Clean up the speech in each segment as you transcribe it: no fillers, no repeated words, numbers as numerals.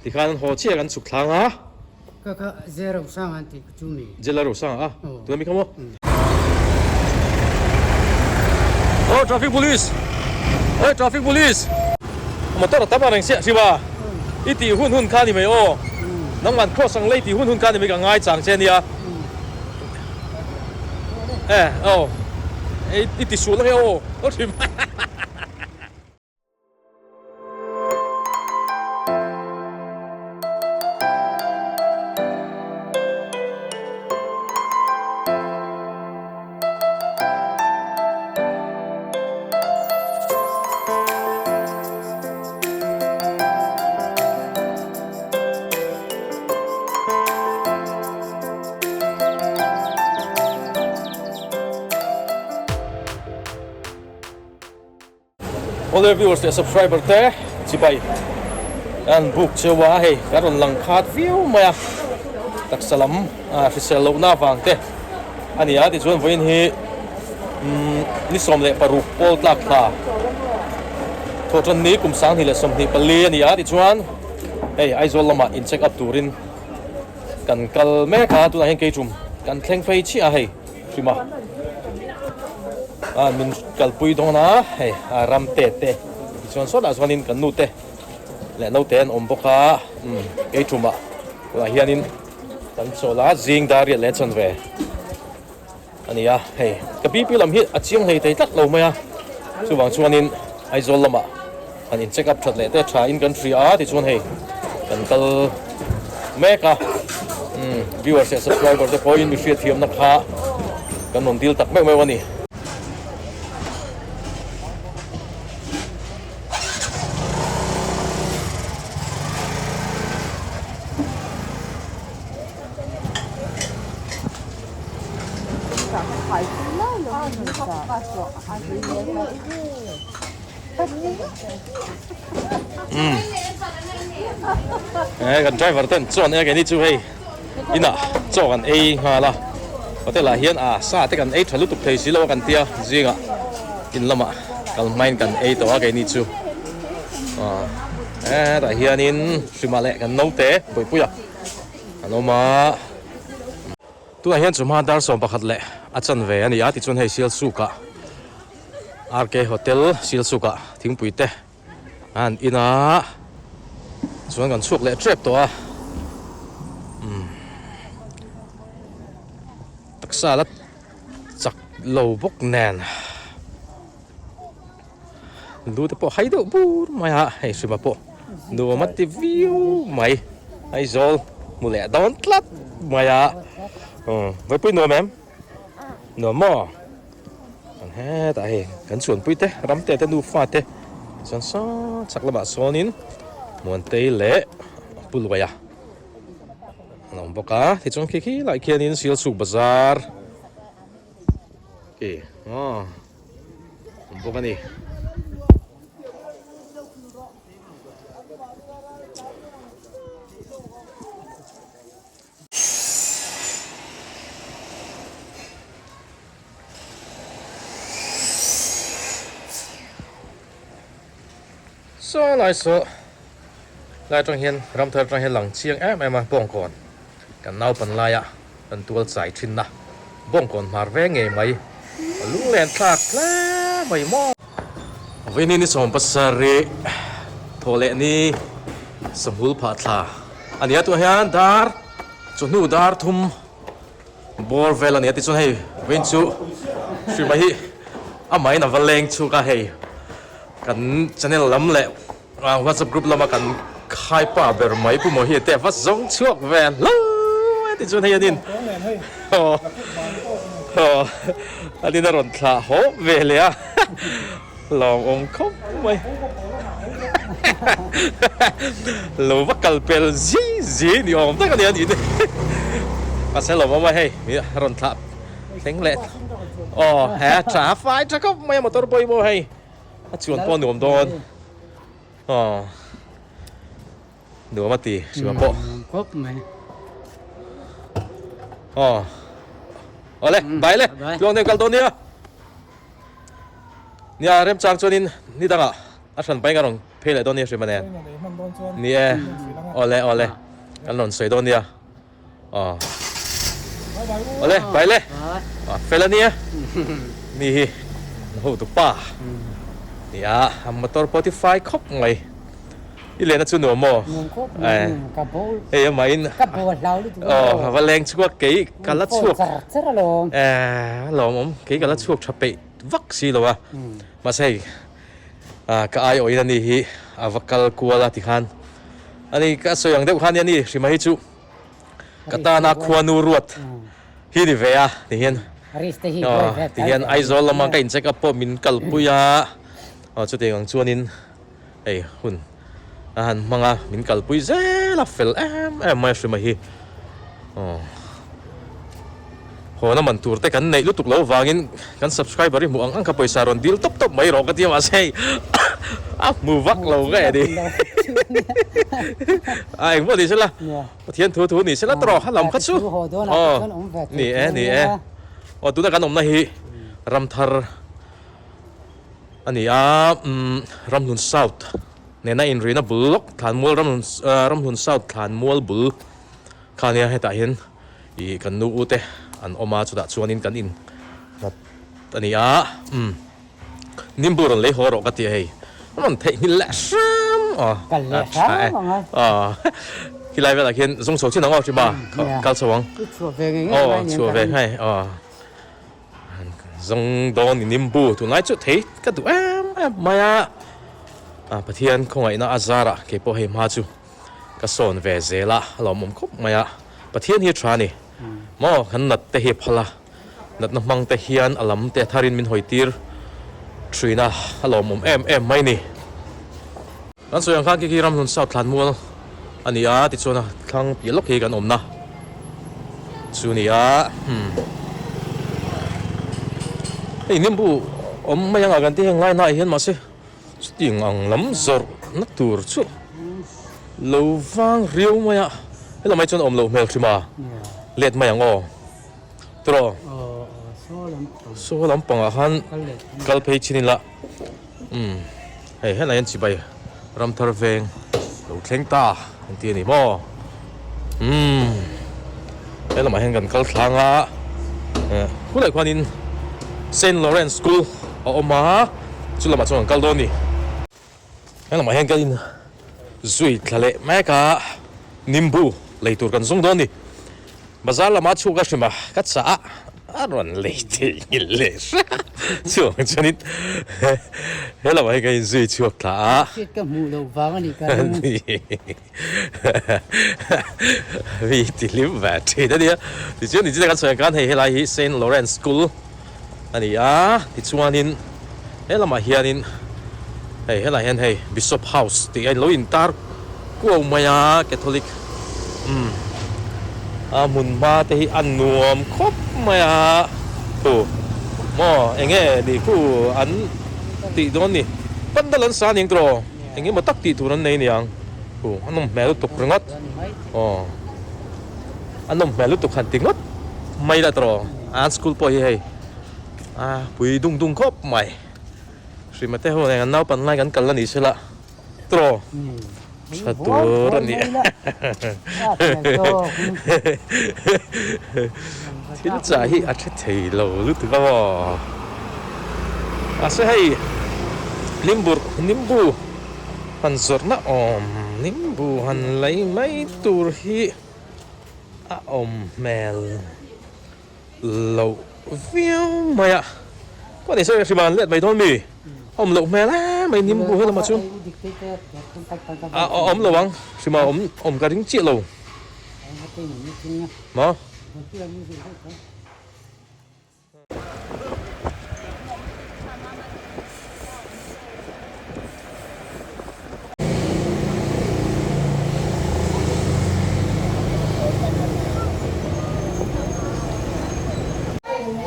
Tikhan an haw chiah kan chhuk thlang a. Ka kha Zia Rosanga an tih chu mi. Zia Rosanga a? Tuna mi kha maw? Aw traffic police! Oi traffic police! Motor a tam ang reng chiah hrim a. I tih hun hun kha ni mai aw. Nangman cross ang lei tih hun hun kha ni mai ka ngai chang che nia. E aw i ti sual ange aw. Aw hrim. Awle viewers leh subscriber te chibai an buk cheu a hei kan rawn lang khat viau mai a taksa lam hrisel lohna avang te a ni a tichuan vawiin hi ni 16 pawl tlak thla thawhtan ni kum 2024 a ni a tichuan hei Aizawl lamah in check up turin kan kal mek a tunah hian keichum kan thleng phei chiah a hei. Hrim a, a min kalpui dawn a, hei a ram te te tichuan sawtah chuanin kan nu te leh naute an awm bawk a, umm kei tumah tunah hianin kan chawl a, zing dar riat leh chanve a ni a, hei ka BP lam hi a chiang hlei thei tlat lo mai a, chuvang chuanin Aizawl lamah han in check up that leh te tha in kan hria a tichuan hei kan kal mek a umm viewers leh subscriber te pawhin mi hriatthiamna kha kan rawn dil tak meuh meuh a ni. He kan driver ten chuan e keini chu hei inah chaw kan ei nghal a hotel ah hian a sa te kan ei tha lutuk thei si lo a kan tia zingah in lamah kal hmain kan ei tawh a keini chu hetah hianin hrimah leh kan naute Buipuia an awm a. Tunah hian chawhma dar 11 leh a chanve a ni a tichuan hei Sialsukah RK Hotel Sialsukah thingpui te a han in a chuan kan chhuak leh tep tawh a umm taksa la chak lo bawk nen lu te pawh hai deuh bur mai a hei hrima pawh nuam a ti viau mai Aizawl hmu leh dawn tlat mai a umm vaipui nuam em nuam maw an hetah hei kan chuanpui te ram te te nufa te chuan saw chak lamah sawnin Muantei leh Puluaia an awm bawk a tichuan khi khi lai khianin Sialsuk bazar khi aw. awm bawk a ni. Saw lai saw lai atang hian ramthar atang hian lang chiang em em a bawngkawn kan naupan laia kan tual chai thin na bawngkawn hmar ve ngei mai a lunglen thlak hle mai maw. Vawiin ni 17 thawh leh ni sahmul phah thla a ni a tunah hian dar chawhnu dar thum Bawr vel a nia tichuan hei vawiin chu Hrima hi amahin a va leng chhuk a hei kan channel lam leh whatsapp group lama kan khai pa ber mai Pu Mawhi te a va zawng chhuak ve hlauh mai tichuan hei anin aw aw anin a rawn thlah haw ve leh a lawmawm khawp mai lo va kal pel zui zui ni awm tak a ni a nih te mahse lawmawm a hei mi a rawn thlah thleng leh aw he tha fai tha khawp mai a motor pawimawh hei a chuan pawh a nuam dawn aw. Nuam a ti hrim a pawh. Nuam khawp mai. Aw. Awle, bai le. Tluang deuh kal dawn nia. Nia remchang chuanin ni dangah a hran paih ka rawn. phei leh dawn nia hrim a nen. Ni e, awle awle kan rawn sawi dawn nia. Aw. Awle, bai le. Fel a nia. Ni hi an hotu pa. Ni a, a motor pawh ti fai khawp mai. I lehna chu nuam maw? Nuam khawp mai. Ka bo. Hei amah in. Ka bo a hlau lutuk a. Aw, a va leng chhuak kei ka la chhuak. Char char alawm. Eh, a lawmawm. Kei ka la chhuak tha peih vak si lo a. Mahse hei ka ai awih in ani hi a va kal kual a tikhan ani ka sawi ang deuh khan nia ni hrima hi chu ka tana khuanu ruat hi ni ve a tihian tihian Aizawl lama ka in check up pawh min kalpui a aw chutiang ang chuanin hei hun a han hmang a min kalpui zel a fel em em mai a hrima hi aw. Hawn a man tur te kan neih lutuk lo vangin kan subscriber hi hmuh ang ang kha pawisa rawn dil tawp tawp mai rawh ka ti a mahse hei a hmu vak lo nge ni a engpawh ni sela Pathian thu thu ni sela tawh a lam kha chu aw ni e ni e aw tuna kan awmna hi Ramthar a ni a umm Ramhlun South nena inrina bul lawk Thlanmual Ramhlun Ramhlun South Thlanmual bul kha nia hetah hian Ih kan nu u te an awm a chutah chuanin kan in nghat a ni a umm nimbu rawn lei haw rawh ka ti a hei a rawn theihnghilh leh hram aw Kal leh a tha e hram ang a. aw khilai velah khian zawng chho chin ang aw hrim a kal chho ang I chhuah ve ngei ngei aw mai nen chhuah ka ve ring. ngei aw zawng dawn i nimbu tunlai chu thei ka duh em em mai a a Pathian khawngaihna a zarah keipawh hei hma chu Ka sawn ve zel a, a lawmawm khawp mai a, Pathian hi a tha a ni. Maw kan nat te hi a phal a, natna hmang te hian a lam te a tharin min hawi tir thin a, a lawmawm em em mai ni. Kan sawi ang khan khi khi Ramhlun South Thlanmual a ni a, tichuan a thlang piah lawk hi kan awmna chu a ni a, hmm. Hei nimbu awm mai anga kan tih heng lai hnaih hian mahse Chutiang ang lam zawrh na tur chu lo vang riau mai a, helamai chuan a awm loh hmel hrim a, let mai ang aw tawh saw lampangah khan kal phei chin ila umm hei helai hian chibai ramthar veng lo thleng ta an ti a ni maw umm helamah hian kan kal thlang a khulai khuanin Saint Lawrence School a awm a. Chu lamah chuan kan kal dawn a ni. He lamah hian kan in zui thla leh mek a, nimbu lei tur kan zung dawn a ni. Bazar lamah chhuk a hrim a, ka chah a, a rawn lei theih nghilh leh hrep a. Chuvang chuanin he lamah hian kan in zui chhuak thla a. Hriat ka hmuh loh vang a nih ka ring. Mi ti hlim ve thin a nia. Tichuan nichina kan sawi ang khan hei helai hi Saint Lawrence School a ni a, tichuanin he lamah hianin hei helaiah hian hei Bishop House tih a lo intar kuau mai a, Catholic umm a hmun hma te hi a nuam khawp mai a, thu maw eng nge ni khu an tih dawn ni, pandal an sa ning tawh. Eng emaw tak tih tur an nei niang. Hu, a nawm hmel lutuk ringawt. Aw, a nawm hmel lutuk han ti ngawt mai la tawh. An school pawh hi hei a pui dung dung khawp mai. Hrima te ho nen an naupan lai kan kal a ni sela tawh. Tha tur a ni. Thil chah hi a tha thei lo lutuk a maw. Mahse hei Limburh nimbu han zawrhna awm nimbu han lei mai tur hi a awm hmel loh viau mai a. Pawh ni se hrim an let mai dawn mi? A awm loh hmel em mai nimbu helamah chuan a awm lo ang hrim a awm awm ka ring chiah lo maw.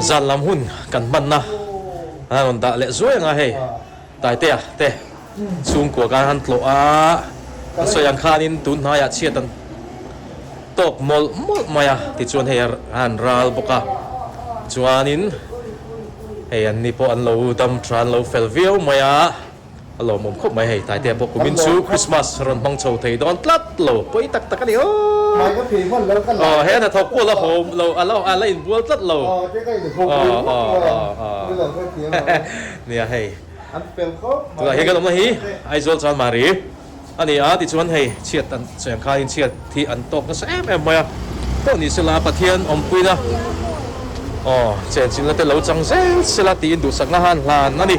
Zan lam hun kan hmanna a rawn dah leh zuai ang a hei Taitea te chhungkua khan han tlawh a an sawi ang khanin tun hnaiah chhiat an tawk mawlh mawlh mai a tichuan hei a han ral bawk a chuanin hei an ni pawh an lo dam tha an lo fel viau mai a. A lawmawm khawp mai hei, Taitea pawh kumin chu Christmas rawn hmang chho thei dawn tlat lo, pawi tak tak a ni aw. Aw he hnathawk pawh la haw lo, a la a la inbual tlat lo. Aw aw aw aw nia hei tunah hian kan awmna hi Aizawl Chanmari a ni a, tichuan hei chhiat an cheng khanin chhiat hi an tawk nasa em em mai a, pawh ni sela Pathian awmpuina aw chenchilhna te lo chang zel sela tiin duhsakna han hlan a ni.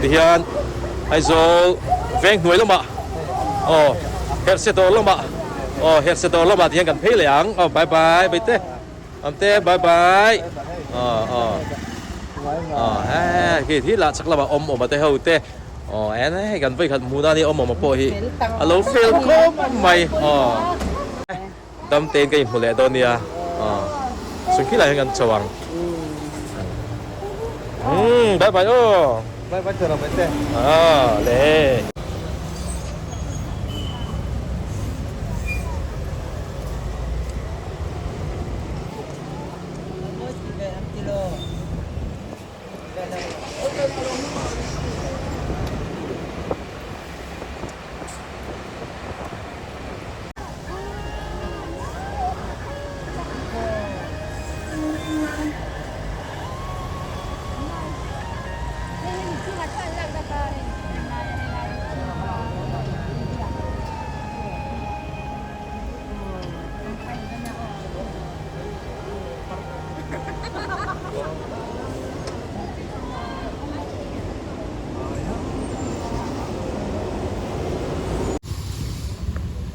Tihian Aizawl veng hnuai lamah aw herhse dawr lamah aw herhse dawr lamah tihian kan phei leh ang aw bye bye Baite Amte bye bye aw aw aw he khi hi lah chak lamah awm awm a te ho te. Aw en hei kan vawikhat hmuh na nia awm awm pawh hi a lo fel khawp mai aw dam tein ka inhmu leh dawn nia aw chung khi lai hian kan chho ang umm bye bye aw bye bye chho mai te aw le.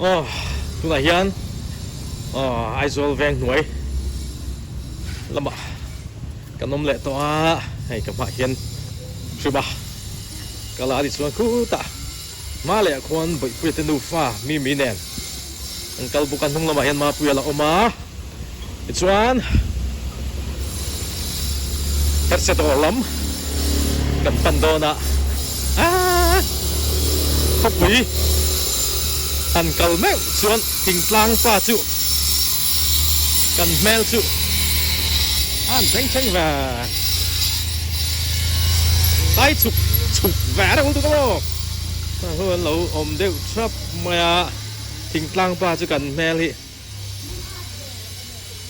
Aw tunah hian aw Aizawl veng hnuai lamah kan awm leh tawh a, hei ka hmaah hian hrim a kal a ni chuan khutah hma leh ah khuan Bawihpuia te nufa Mimi nen an kal bawk a, hnung lamah hian Mapuia la awm a. Tichuan, herhse dawr lam kan pan dawn a, aaa khawpui han kal meuh chuan thingtlang pa chu kan hmel chu a han thleng thleng ve tai chuk chuk ve reuh lutuk alawm, an lo awm deuh thap mai a, thingtlang pa chu kan hmel hi.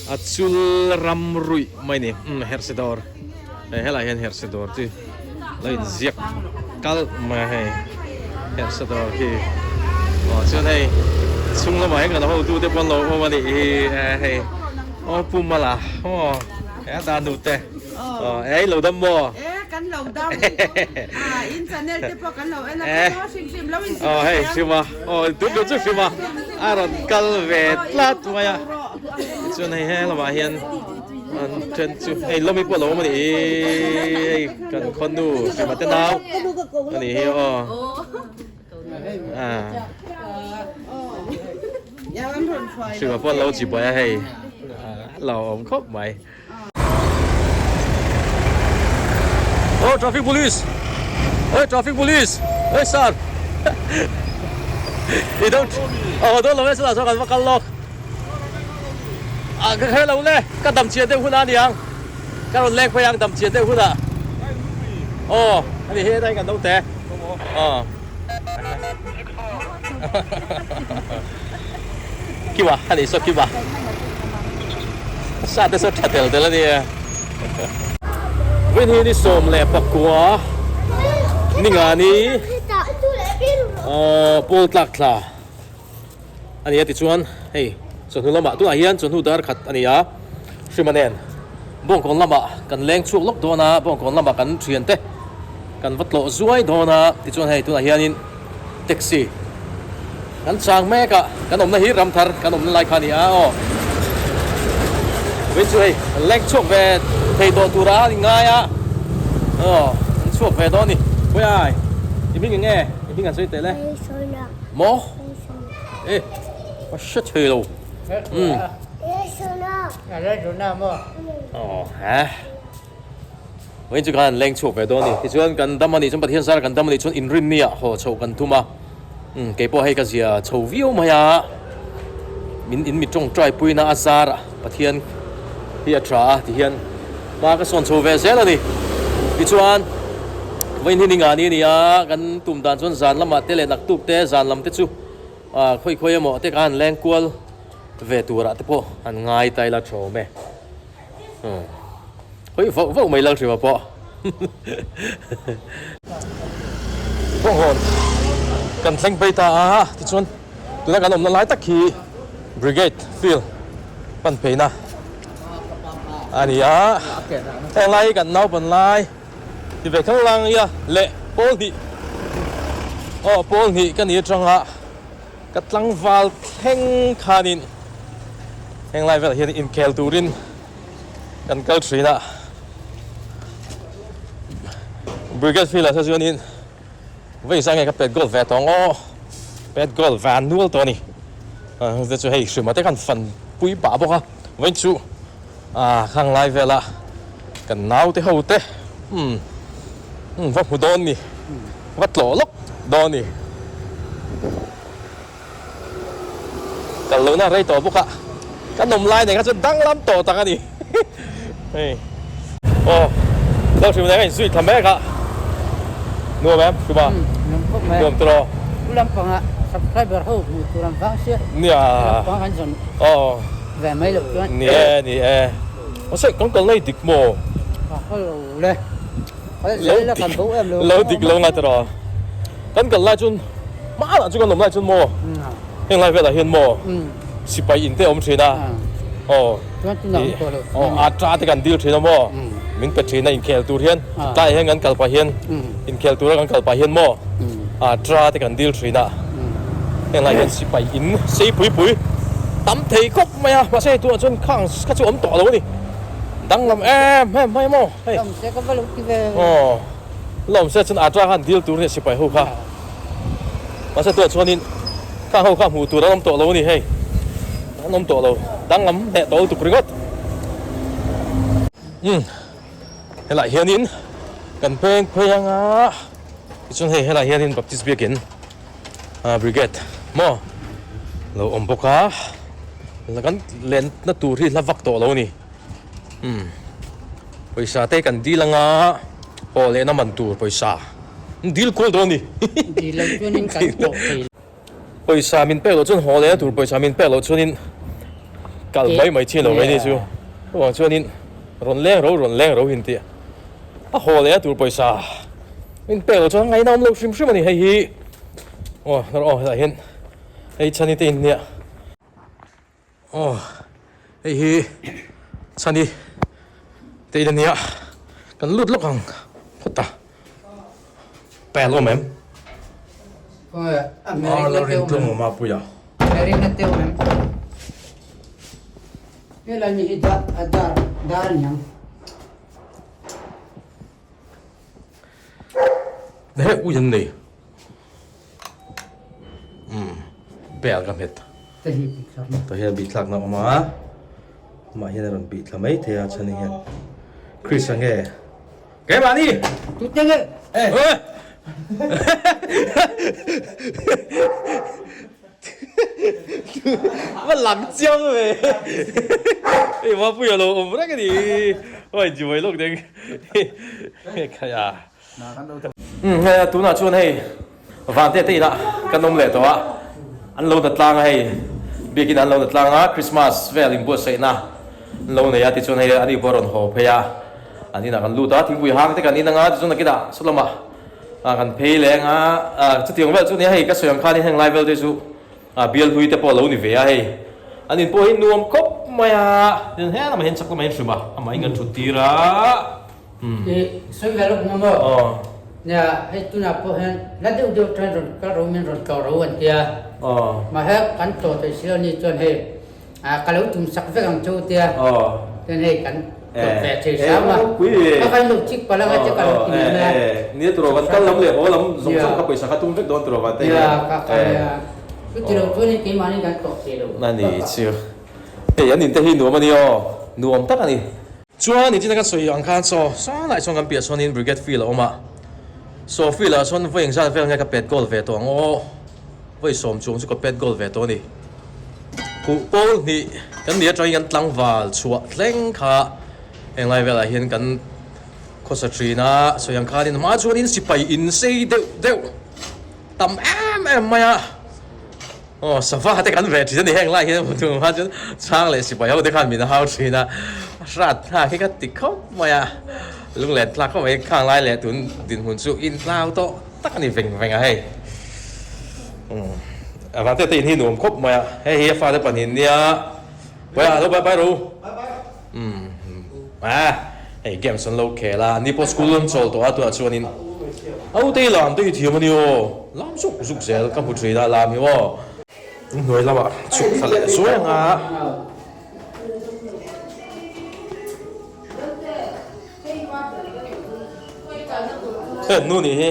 A chul ram ruih mai ni umm herhse dawr hei helaiah hian herhse dawr chu lo inziak kalh mai a hei herhse dawr khi aw chuan hei chhung lamah hian kan hotu te pawh an lo awm a nih hi hei aw pu mala aw he a dan nu te aw ei lo dam maw. Kan lo dam a in channel te pawh kan lo en a ka ngaw hrim hrim lo in aw hei hrim a aw tun tur chu hrim a a rawn kal ve tlat mai a tichuan hei he lamah hian an then chu hei lawmi pawh a lo awm a ni hei kan khawnu hrima te nau a ni hi aw hrima pawh an lo chi buai a hei a lo awm khawp mai. Oh traffic police oi traffic police oi sir i don't oh don't lo e sir chuan kan va kal lawk a ka kher lo le ka dam chian deuh hunah aniang ka rawn leng phei ang dam chian deuh hunah aw ani hi hetlai kan naute aw Kiwa a nih saw Kiwa sa te saw tha tel tel a nia Vawiin hi ni 19 ninga ni aw pawl tlak thla a ni a tichuan hei chawhnu lamah tunah hian chawhnu dar khat a ni a Hrima nen Bawngkawn lamah kan leng chhuak lawk dawn a Bawngkawn lamah kan thiante kan va tlawh zuai dawn a tichuan hei tunah hianin Taxi kan chang mek a, kan awmna hi Ramthar kan awmna lai kha a ni a aw. Vawiin chu hei an leng chhuak ve thei tawh tura a ngai a, aw an chhuak ve dawn a ni. Khawiai i hming eng nge? I hming an sawi teh le? Maw? E a hre thei lo. Umm. Aw he. Vawiin chu khan an leng chhuak ve dawn a ni. Tichuan kan dam a nih chuan Pathian zara kan dam a nih chuan inrinni ah haw chhoh kan tum a. Umm kei pawh hei ka zia chho viau mai a. Min in mi tawngtai puina a zar a Pathian hi a tha a tihian hma ka sawn chho ve zel a ni. Tichuan. Vawiin hi ni nga ni a ni a, kan tum dan chuan zan lamah te leh naktuk te zan lam te chu ah khawi khawi emaw te kha han leng kual ve turah te pawh an ngai ta ila tha awm e. Hawi vauh vauh mai Lalhrima pawh. Bawnghawn kan thleng phei ta a, tichuan tuna kan awmna lai tak hi Brigade Field pan pheina a ni a. Heng lai hi kan naupan lai ti ve khang lang ia leh pawl hnih aw pawl hnih ka ni atanga ka tlangval thleng khanin heng lai velah hian inkhel turin kan kal thin a Brigade field ah te chuanin vawi zang nge ka pet goal ve tawh ang aw pet goal ve an nual tawh a ni te chu hei hrima te khan fan pui pah bawk a vawiin chu ah khang lai vela kan naute ho te umm va hmu dawn ni va tlawh lawk dawn ni. Kal lohna rei tawh bawk a, ka nawm lai nen kha chuan danglam tawh tak a ni. Hei aw lo hrim nen ka inzui thla mek a, nuam em Shubha? Nuam khawp mai. Nuam tawh. Pu lampanga subscriber ho hmuh tur an vang sia. Nia. Pu lampanga kan zawn ve mai loh chuan. Ni e, ni e. Mahse kan kal lai dik maw? Ka kal lo le. Kal zel ila kan bo em lo. Lo dik lo ngai tawh rawh. Kan kal lai chuan hmanah chu kan awm lai chuan maw heng lai velah hian maw sipai in te a awm thin a aw aw a ta te kan dil thin a maw min pe thin a inkhel tur hian tlaiah hian kan kal pah hian inkhel tura kan kal pah hian maw a ta te kan dil thin a heng lai hian sipai in sei pui pui tam thei khawp mai a mahse hei tunah chuan khang kha chu awm tawh lo a ni danglam em em mai maw hei aw. Lawm se chuan Atra khan dil tur nia sipai ho kha. Mahse tunah chuanin khang ho kha hmuh tur an awm tawh lo a ni hei. An awm tawh lo. Danglam hneh tawh lutuk ringawt. Umm helaiah hianin kan peng phei anga tichuan hei helaiah hianin Baptist biakin Brigade maw lo awm bawk a. Kan lenna tur hi hla vak tawh lo a ni. Umm pawisa te kan dil anga haw lehna man tur pawisa an dil kual dawn a ni. Dil lo chuanin kan pawh thei lo. Pawisa min pek loh chuan haw lehna tur pawisa min pek loh chuanin kal mai mai chin lo mai ni chu. Chuvang chuanin rawn leng ro rawn leng ro in tih a haw lehna tur pawisa min pek loh chuan ngaihna awm lo hrim hrim a ni hei hi. Aw aw hetah hian hei chhani te innia. Aw hei hi chhani te in ania kan lut lawk ang phawt a pel awm em aw lo rin tlung awm a puia hei ui an nei. Umm bel ka hmet tah hian bih thlakna a awm a amah hian a rawn bih thla mai thei a chhan hian Chris a nge keimahni va lang chiang ve hei Mapuia lo awm reng a ni oi jiwai lawk deng khaia. Umm hei a tunah chuan hei Vante te inah kan awm leh tawh a, an lo na tlang a hei biakin an lo na tlang a Christmas vel inbuatsaihna an lo nei a tichuan hei ani pawh a rawn haw phei a, an inah kan lut a thingpui hang te kan in anga tichuan nakinah saw lamah kan phei leh anga chutiang vel chu nia hei ka sawi ang khanin heng lai vel te chu bial hlui te pawh a lo ni ve a hei an in pawh hi nuam khawp mai a tichuan he lamah hian chak lamah hian hrim a amah in kan thut tir a. I sawi ve lawk maw maw? Nia, hei tunah pawh hian la deuh deuh tan rawn kal ro min rawn tlawh ro an tia. Mahse kan tlawh theih si lo ni chuan hei ka lo tum sak vek ang che u tia. Chuan hei kan tlawh ve thei hram a. Ka kan lo chik palh anga che ka lo ti mai mai a. Nia turaw kan kal lam leh haw lam zawng zawng kha pawisa kha tum vek dawn turaw vante hian. Nia, ka ka nia. Chuti lo chuan hei keimahni kan tlawh thei lo. A ni chu. Hei an inte hi nuam a ni aw, nuam tak a ni. Chuan nichina kan sawi ang khan saw sawnah chuan kan piah sawn in Brigade Field a awm a, saw field ah chuan vawi engzat vel nge ka pet goal ve tawh ang aw, vawi sawm chuang chu ka pet goal ve tawh a ni. Huh pawl hnih kan ni atangin kan tlangval chhuah thleng kha henglai velah hian kan. Khawsa thin a, sawi ang khanin hma chuanin sipai insei deuh deuh tam em em mai a, aw sava te kan ve thin a ni heng lai hian hmu hma chuan chhang leh sipai ho te khan min hau thin a, hrat thlak hi ka ti khawp mai a, lunglen thlak khawp mai khang lai leh tun dinhmun chu intlau tawh tak a ni veng veng a hei umm a vang te te in hi nuam khawp mai a, hei hi a fate pahnih nia bye lo bye bye ro. Umm ah hei games an lo khel a ni pawh school an chawl tawh a tunah chuanin Autei lam te hi thiam a ni aw lam zuk zuk zel ka hmu thin a lam hi aw. Hnuai lamah chhuk thla leh zuai ang a. Heng nu nih hi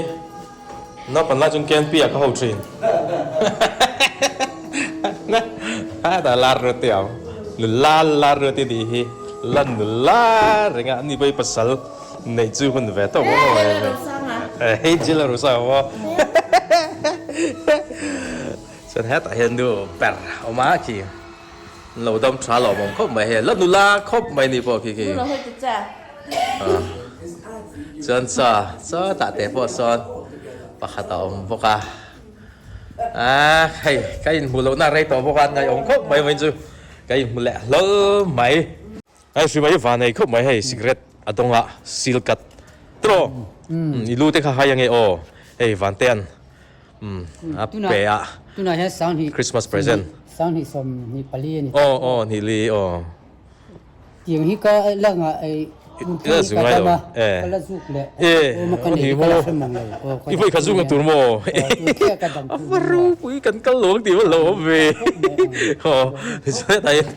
naupang lai chuan KNP ah ka ho thin. Hetah lar reuh te ang nula lar reuh te tih hi la nula reng a ani pawh hi pasal neih chu hun ve tawp ang awm e hei jil a rusa ang aw chuan hetah hian nu ber a awm a khi lo dam tha lo awm khawp mai hei la nula khawp mai ni pawh khi khi chuan chaw chaw tah te pawh sawn pakhat a awm bawk a. Ah hei ka inhmuh lohna rei tawh bawk a ngaihawm khawp mai vawiin chu ka inhmu leh hlawl mai. Hei hri mai van ei khawp mai hei cigarette a dawng a seal cut tawh i lu te kha hai ange aw hei vantean a pe a Christmas present. Aw aw hnih li aw. Tiang hi ka la ngah ei I la zuk ngai lo ka la zuk leh e ni maw i vawi khat zuk na tur maw a va ropui kan kal lo ang tih va lo awm ve aw tichuan hetah hian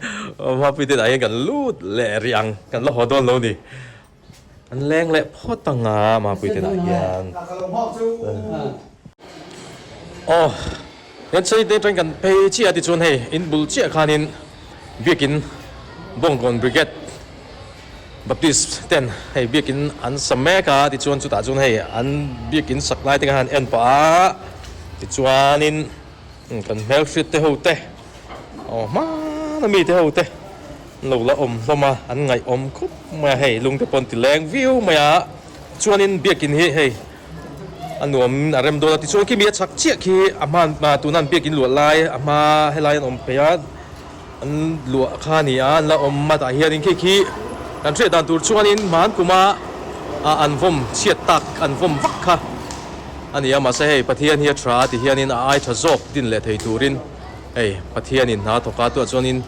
mapui te ah hian kan lut leh rih ang kan la haw dawn lo ni an leng leh phawt ang a mapui te ah hian aw hian chei te atang kan phei chiah a tichuan hei in bul chiah khanin biakin Bawngkawn Brigade Baptist ten hei biakin an sa mek a tichuan chutah chuan hei an biakin sak lai te khan han en pah a tichuanin kan hmelhriat te ho te aw hmana mi te ho te an lo la awm hlawm a an ngaihawm khawp mai a hei lung te pawh an ti leng viau mai a chuanin biakin hi hei a nuam a rem dawn a tichuan khi mi a chhak chiah khi a hma tuna an biakin luah lai a hma helai an awm phei a. An luah kha a ni a, an la awm a tah hianin khi khi kan hriat dan tur chuanin hman kuma ah an vawm chhiat tak an vawm vak kha a ni a mahse hei Pathian hi a tha a ti hianin a ai tha zawk din leh thei turin hei Pathianin hna thawk a tuah chuanin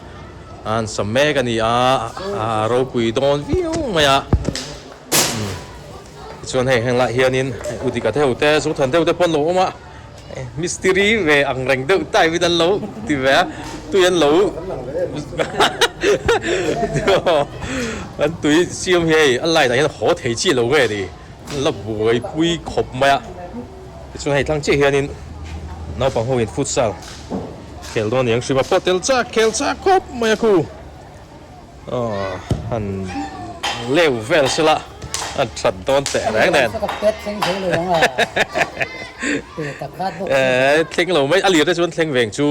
an sa mek a ni a a ropui dawn viau mai a tichuan hei heng lah hianin Udika deuh te Zothan deuh te pawh an lo awm a. Mistiri ve ang reng deuh type in an lo ti ve a, tui an lo an tui siam hi hei a light ah hian haw thei chiah lo nge ni, an la buaipui khawp mai a, tichuan hei tlang chiah hianin naupang ho in futsal khel dawn aniang hrim a pawh tel chak khel chak khawp mai a khu. Aw han leu vel sela a that dawn teh reng nen. Eh thleng lo mai a lir te chuan thleng veng chu.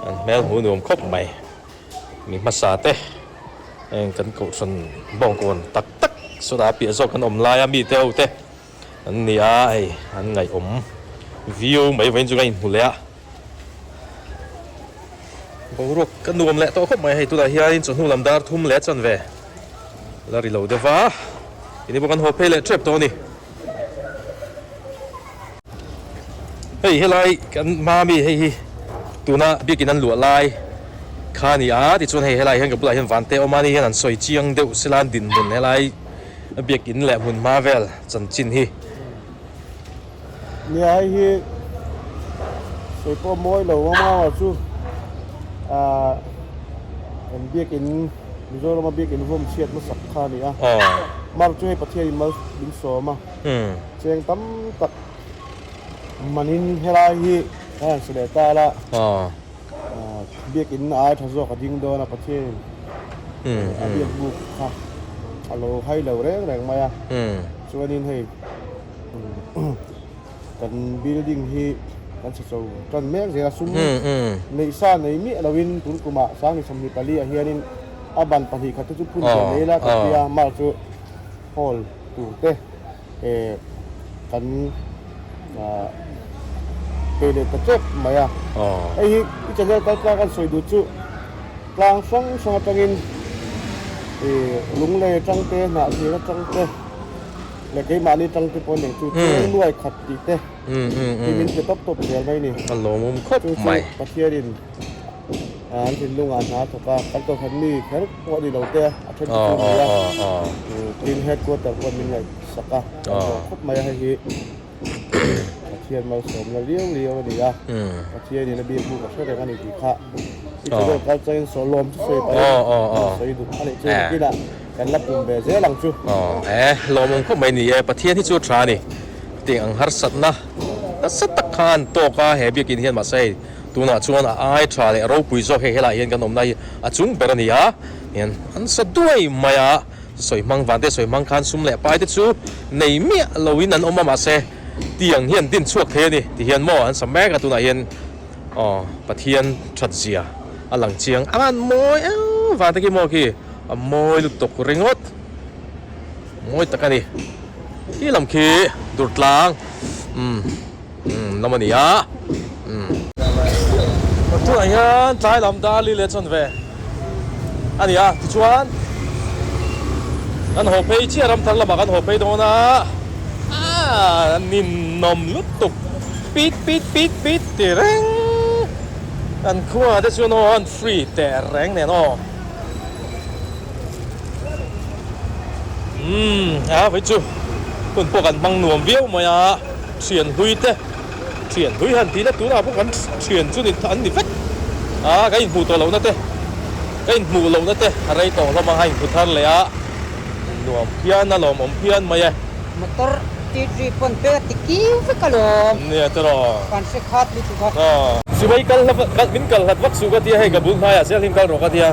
An hmel hmu nuam khawp mai mi hmasa te heng kan kohhran bawngkawn tak tak sawtah piah zawk kan awm lai a mi te ho te an ni a hei an ngaihawm viau mai vawiin chu ka inhmu leh a. Boruak ka nuam leh tawh khawp mai hei tunah hianin chawhnu lam dar thum leh chan ve la ri lo deuh va ini pawh kan haw phei leh tep tawh a ni. Hei helai kan hma mi hei hi tuna biakin an luah lai kha a ni a tichuan hei helai hian ka bulah hian vante awm a ni hian an sawi chiang deuh sela an dinhmun helai biakin leh hmun hma vel chanchin hi. Nia hei hi sawi pawh mawi lo ang a chu ah kan biakin Mizorama biakin vawm chhiat hmasak kha a ni a mar chu hei Pathianin mal min sawm a cheng tam tak manin helai hi a han sa leh ta la biakin a ai tha zawk a ding dawn a Pathianin a biak buk kha a lo hai lo reng reng mai a chuanin hei. Kan building hi kan chhe cho tan mek zel a, sum neih sa nei miah loin tun kumah 2024 ah hianin. A ban 2 khat te chu phun ve mai ila ka tia mar chu hall tur te kan pe leh ta tep mai a. Hei hi i channel kal tlang an sawi duh chu tlang hrang hrang atangin lunglei atang te hnahthir atang te leh keimahni atang te pawh eng chu cheng nuai khat tih te hi min pe tawp tawp zel mai a ni. A lawmawm khawp mai. Chu chu Pathianin An thinlungah hna a thawk a, kan kohhran mi kher pawh a ni lo te a then chu mai a, tin headquarter pawh min ngaihsak a, kan hlawh khawp mai a, hei hi Pathian malsawmna liau liau a ni a, Pathianin a biak hnu ka hre reng a ni tih kha i channel kal changin saw lawm chu sawi pahin kan sawi duh a nih chu nakinah kan la pum ve zel ang chu. Aw, lawmawm khawp mai ni e, Pathian hi chu a tha a ni, hetiang ang harsatna nasa tak kha an tawk a, he biakin hian mahse hei Tunah chuan a ai tha leh ropui zawk hei helaiah hian kan awmna hi a chung ber a ni a, hian an sa duai mai a, sawi hmang vante sawi hmang khan sum leh pai te chu nei miah loin an awm a mahse tiang hi an din chhuak thei a ni ti hian maw an sa mek a tunah hian aw Pathian that zia a lang chiang a an mawi eng vante khi maw khi a mawi lutuk ringawt mawi tak a ni khi lam khi Durtlang umm. Umm lam a ni a umm. Tunah hian tlai lam dar li leh chawn ve a ni a tichuan kan haw phei chiah ram thar lamah kan haw phei dawn a aaa a ninawm lutuk pit pit pit pit ti reng kan khua te chuan aw an free teh reng nen aw umm a vei chu hun pawh kan hmang nuam viau mai a. Thian hlui te, thian hlui han tihna tunah pawh kan thian chu ni an ni vek a, ka inhmuh tawh lohna te, ka inhmuh lohna te a rei tawh hlawm a, a inhmu thar leh a, nuam phian a lawmawm phian mai e. Motor tit ri pawn pek a ti kiu vek alawm. Nia tiraw. Kan hre khat lutuk a. Aw. Sipai kal hla kal min kal hlat vak suh ka tia hei ka bul hnaiah zel hi kal rawh ka tia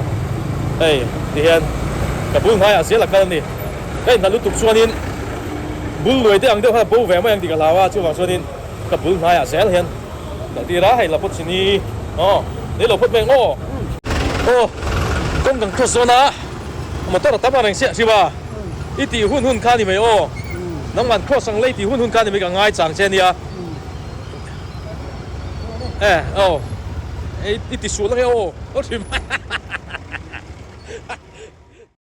hei tihian ka bul hnaiah zel a kal a ni. Ka inhlat lutuk chuanin bul luai te ang deuh khan a bo ve mai ang tih ka hlau a, chuvang chuanin ka bul hnaiah zel hian kalh tir a, hei la phawt chin hi aw nei lo phawt mai ang aw. Aw kawng kan cross dawn a, motor a tam ang reng chiah hrim a, i tih hun hun kha a ni mai aw, nangman cross ang lei tih hun hun kha a ni mai ka ngai chang che a nia, e aw i ti sual ang e aw, aw hrim.